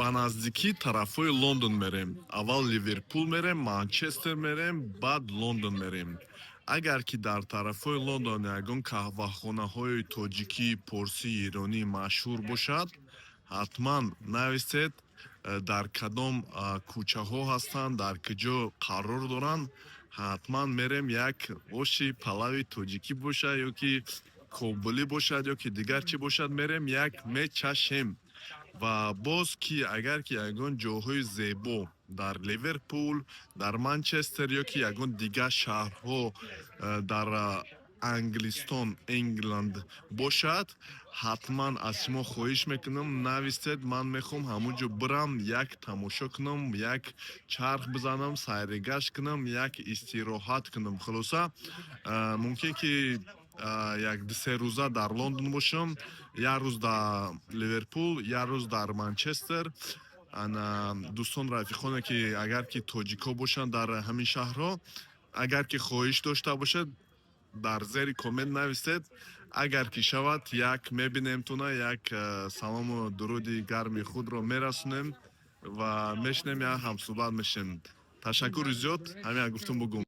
Ба наздикӣ тарафҳои Лондон мерем. Аввал Ливерпул мерем, Манчестер мерем, баъд Лондон мерем. Агар ки дар тарафҳои Лондон ягон қаҳвахонаҳои тоҷикӣ, порсӣ, иронӣ машҳур бошад, ҳатман нависед, дар кадом кӯчаҳо ҳастанд, дар куҷо қарор доранд. Ҳатман мерем, як оши палави тоҷикӣ бошад ё ки кобулӣ бошад, ё ки дигар чӣ бошад, мерем, як мечашем. Ва боз ки агар ки ягон ҷойҳои зебо дар Ливерпул, дар Манчестер ё ки ягон дигар шаҳрҳо дар Англистон, England бошад, ҳатман аз шумо хоҳиш мекунам, нависед. Ман мехоҳам ҳамон ҷо бирам, як тамошо кунам, як чарх бизанам, сайри гашт кунам, як истироҳат кунам. Хулоса, мумкин ки як 2-3 рӯза дар Лондон бошам, як рӯз дар Ливерпул, як рӯз дар Манчестер. Ана, дӯстон, рафиқоне ки агар ки тоҷикҳо бошанд дар ҳамин шаҳрҳо, агар ки хоҳиш дошта бошед, дар зери коммент нависед. Агар ки шавад, як мебинемтона, як салому дуруди гарми худро мерасонем ва мешинем, як ҳамсӯҳбат мешем. Ташаккури зиёд, ҳамин гуфтум бугум.